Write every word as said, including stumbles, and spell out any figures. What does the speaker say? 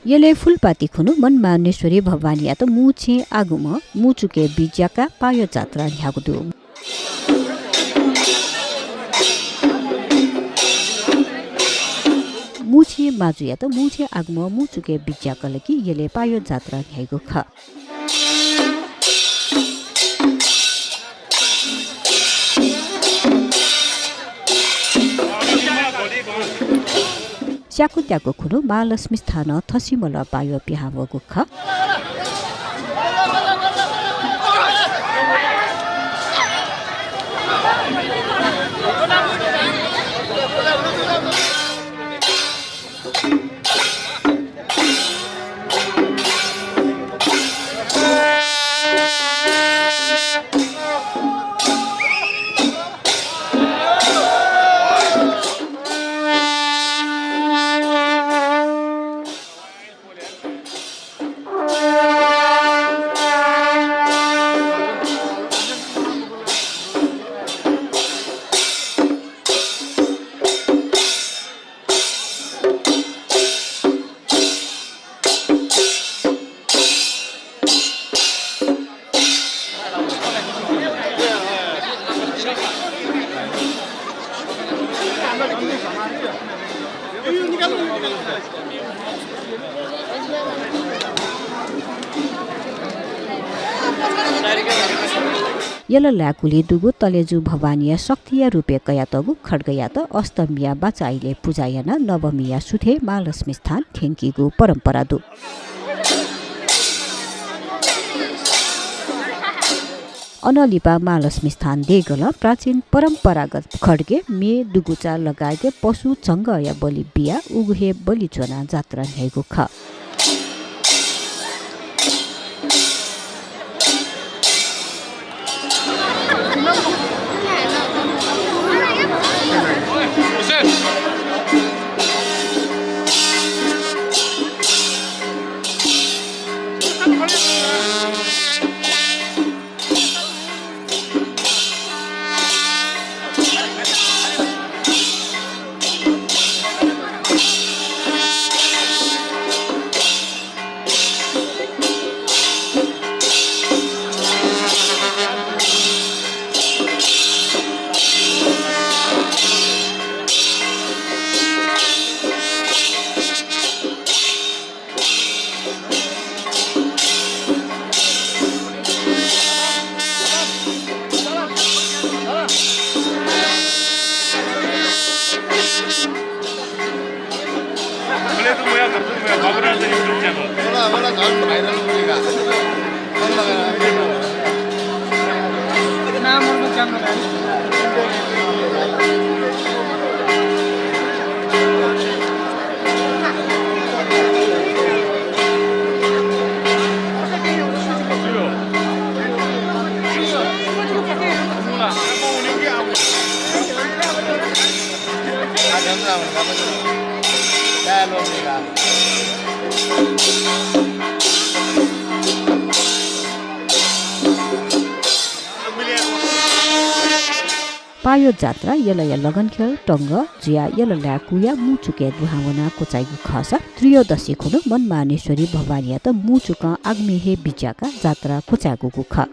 यलय् फुलपाति खुन्हु मनमानेश्वरी भवानीयात मू छेँ आगुम्ह मू चुकय् बिज्याकाः पायो जात्रा न्ह्याःगु दु। मू छेँ माजुयात मू छेँ आगुम्ह मू चुकय् बिज्याकल कि यलय् पायो जात्रा न्ह्याइगु खः। स्याकु त्याकु खुन्हु महालक्ष्मी स्थानं थसिमल पायो पिहां वःगु खः। यल लाय्कुलिइ दुगु तलेजु भवानीया शक्तिया रूपय् कयातःगु खड्गयात अष्टमीया बाचा इलय् पुजा यानाः नवमीया सुथय् महालक्ष्मी स्थान थ्यंकीगु परम्परा दु। अनं लिपा महालक्ष्मी स्थान देगलं प्राचीन परम्परागत खड्गे, म्ये, दुगुचा लगायतया पशु झंगःया बलि बियाः उगु हे बलि ज्वनाः जात्रा न्ह्याइगु खः। बोले तो मेरा, मेरा बाबूराव का YouTube चैनल। बोला, बोला, झन वायरल हो जाएगा। नाम और मैं क्या बताऊं? पायो जात्रा यलया लगनखेल टंगः जुयाः यल लाय्कुया मू चुकय् दुहां वनाः क्वचाइगु खःसा त्रयोदशी खुन्हु मनमानेश्वरी भवानीयात मू चुकं आगुम्हय् हे बिज्याकाः जात्रा क्वचाय्कूगु खः।